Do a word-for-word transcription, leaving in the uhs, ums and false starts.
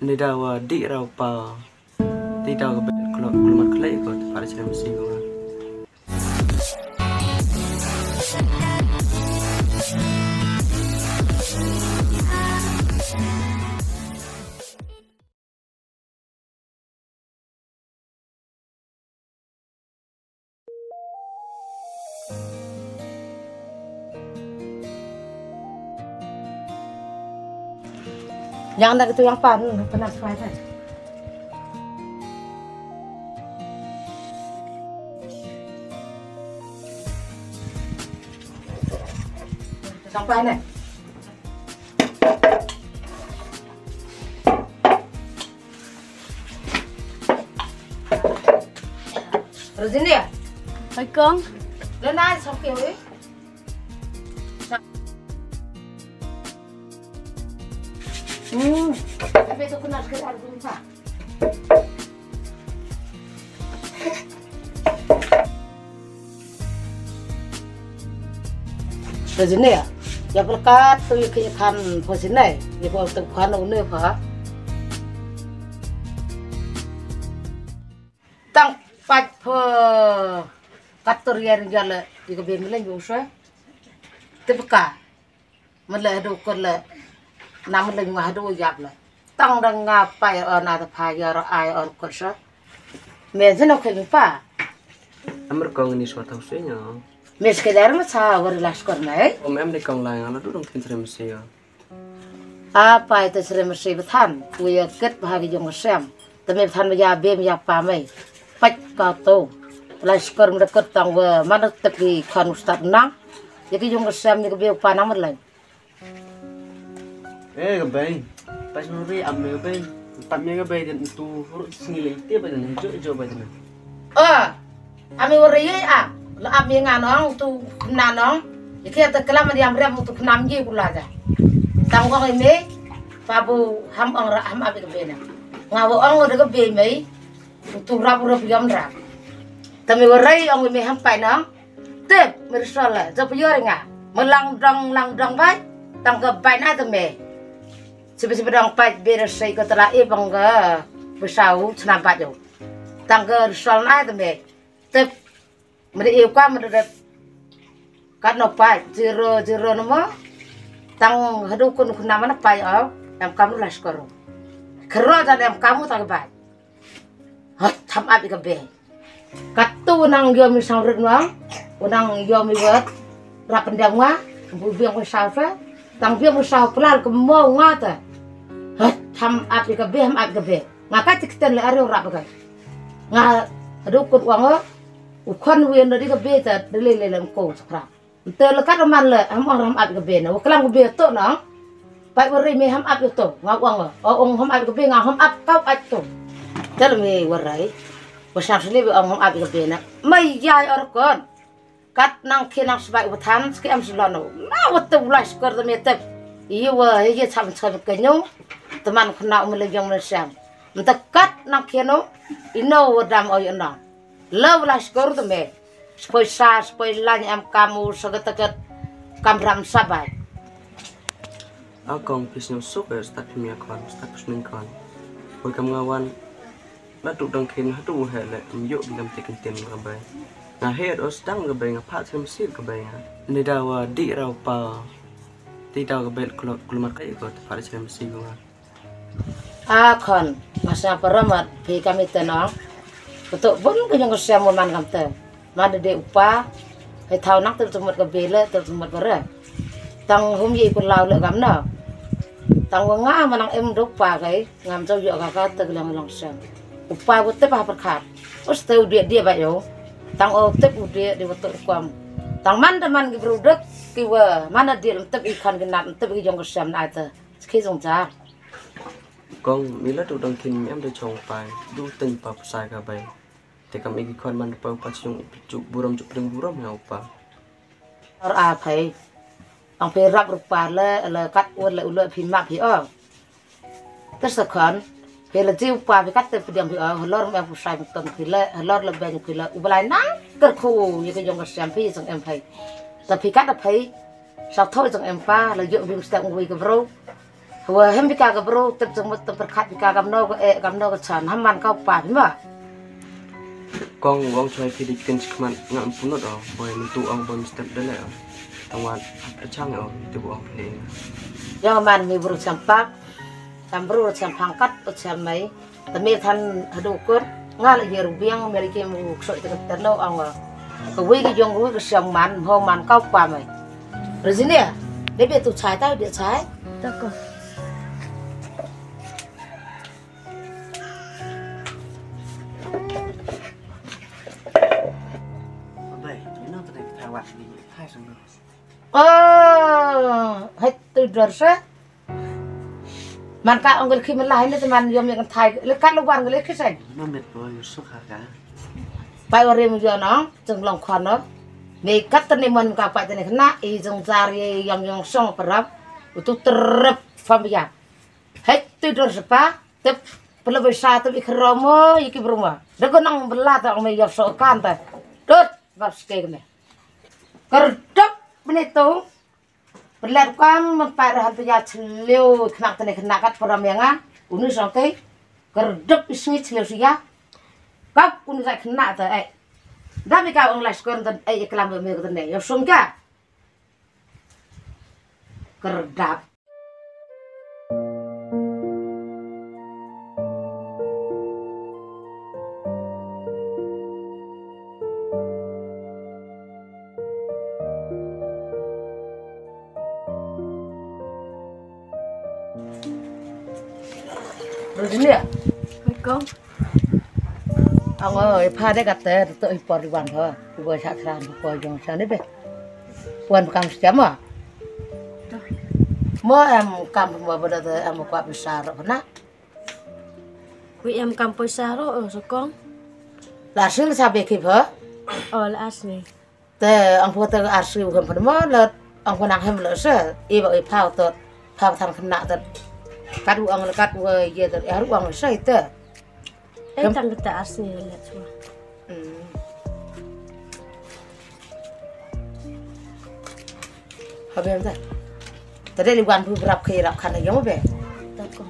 Nida wa di rau pa. Ti daw ka bet klok kulmat klai ko te para chira mesti ko. Yang na katu yang pan, kena sesuai kan. Yang pan eh. Rosenia. Hai, Kong. Lena sok ke wi. Hmm. Tapi tu kena sekali ada guna. Rosenia, ya berkat tu ya ke kan posine, ya ko tu kan une pa. Tang pat pho katur ya rinjal ya ke be melen yo swe. Tepka. Mele hadu kele. Nam le ngah hadu yap le. Tang dang nga pai on ada pa ya ro ai on ko swe. Me jeno ke mi pa. Amar kong ni swa tau swe nyo. Me sekadar ma sa war las kor nai. Om em de kong lai nga la du dong kin sre mesti ya. Apa ita sre mesti bethan. Ku ya ket bahagi jong sem. Teme bethan ya bem ya pa mai. Pat ka to. Lai skor mda ket tang wa mana tep ki khan ustad nang. Ya ki jong sem ni ke be pa nang merlai. Eh, ka bai. Pas nuri am me ka bai. Tam me ka bai dan tu hurut sngi lai te bai dan jo jo bai dan. Ah. Ami wara ye a la ami nga nong tu na nong. Iki ata kelam di amrem tu kenam ji kula ja. Tang wang ime pa bu ham ong ra ham abi ke bena. Nga wa ong de ke be mei. Tu rap rap yam rap. Tami wara ye ong ime ham pai nong. Tep mersol la ja pyor nga. Melang dong lang dong bai. Tang ke bai na te me. Sibe sibe dong pai bena sei ko tela e bang ke besau sena bai jo. Tang ke resol na te me. Tep. Mede iu ka mede det. Kat no pa zero zero no mo. Tang hadu kun kun nama na pa au. Em kamu las koro. Kero dan em kamu tang bai. Hot tham ap ika be. Kat tu nang yo mi sang rit nuang. Unang yo mi wet. Rap pendam nga. Bu biang ko sa sa. Tang biang ko sa pelal ke mo nga ta. Hot tham ap ika be ham ap ika be. Nga ka tik ten le are rap ka. Nga hadu kun uang o. U khon wien da di ka be ta de le le le ko sakra. Nte le ka man le ham ong ham ap ka be na. Wa klam ka be to na. Pai wa rei me ham ap to. Nga uang o ong ham ap ka be nga ham ap kau ap to. Te le me wa rei. Wa sang sini be ong ham ap ka be na. Mai yai or kon. Kat nang ki nang sbai u than ski am sulano. Na wa te ulai skor te me te. Iwa ye cham cham ke nyu. Teman khna u me le jong me siam. Nte kat nang ki no. Ino wa dam o yona. Love la skor te me. Spoi sa, spoi lain em kamu sagat tagat kam ram sabai. Akong pis nyam suk eh start phi mia kon, start pis ning kon. Poi kam ngawan. La tu dang kin hatu he le em yuk bingam te kentin ka bai. Nga he os dang ka bai nga pha sem sir ka bai nga. Ni dawa di rau pa. Ti dawa ka bai kulmar kai ko te pha sem sir ko nga. A khon, nga sngap para mat, phi kam ite nong. Kutuk bun ka jong ka siam wa man kam te. Man de de upa, hei thau nak te tumut ka bele, te tumut ka re. Tang hum ye ku lau le kam na. Tang wa nga manang em do upa kai, ngam jauh yo ka ka te lang long siam. Upa ku te pa perkhat. Us te u dia dia ba yo. Tang o te u dia di wa tu kuam. Tang man de man ki bru dek ki wa, man de dia lem te i khon ki nat, te i jong ka siam na te. Ski jong jar. Kong mi la tu dang kin mi am de chong pai du teng pa pasai ka bai. Te kam igi khon man pa pa chung chu burom chu pring burom ya pa. Ar a phai. Ang phe rap rupa le le kat ur le u le phi ma phi o. Te sa khon phe le jiu pa phi kat te pdiang phi o lor me pu sai tong phi le lor le ben phi le u balai nang ker khu ye ke jong ka siam phi jong em phai. Ta phi kat a phai. Sa tho jong em pa le yo bim stek ngui ke bro. Wa hem bika ka bru tep jong mut tep perkhat bika kam no ka e kam no ka chan ham man kau pa bima. Kong wang choi phi di kin chikmat ngam punut o boy mentu ong boy mistep dele o. Tangwan achang o itu bu ong phi. Yo man mi bru champak. Tam bru champang kat o chamai. Tami than hadu kur ngal ye rubiang meri ke mu ksoi te tano ong. Ka wei ki jong wei ka siang man ho man kau pa mai. Rezinia, debe tu chai tau de chai. Tako. Bai, ino tene thawat ni thai sang. Oh, hai tu dorsa. Man ka ong gel khi melai ni teman yom yang thai le kan luar gel khi sai. Mam met boy sukha ka. Pai ore mu yo nong jeng long khon no. Me kat tene man ka pai tene khna i jong jar ye yang yang song perap. Utu terep fam ya. Hai tu dor sepa tep pele besa tep ikromo iki bromo. Dego nang bela ta ong me yo so kan ta. Dot bab ske me. Kerdep bene tu. Pelet kam men pai rahan pya chleu knak tene knak kat param yang a. Unu song tei. Kerdep isngi chleu sia. Kap unu sai knak ta eh. Dami ka ong lai skor tan eh iklam me ko tene. Yo sum ka. Kerdap. Rojinia. Hai kong. Ang oi pha de kat te to i por wan ho. Ku bo sa kran ku po jong sa ne be. Wan kam sia ma. Mo em kam mo bo de em kwa pisa ro na. Wi em kam pisa ro o so kong. La sing sa be ki pha. O la as ni. Te ang phu te arsi u hem pha mo le ang phu nang hem le se i ba i phau tot phau thang khna tot. Kat u ang le kat u ye tot er u ang se te. Ei tang kata arsi le chua. Hmm. Habe am ta. Tade li wan phu rap khai rap khan yong be. Tako.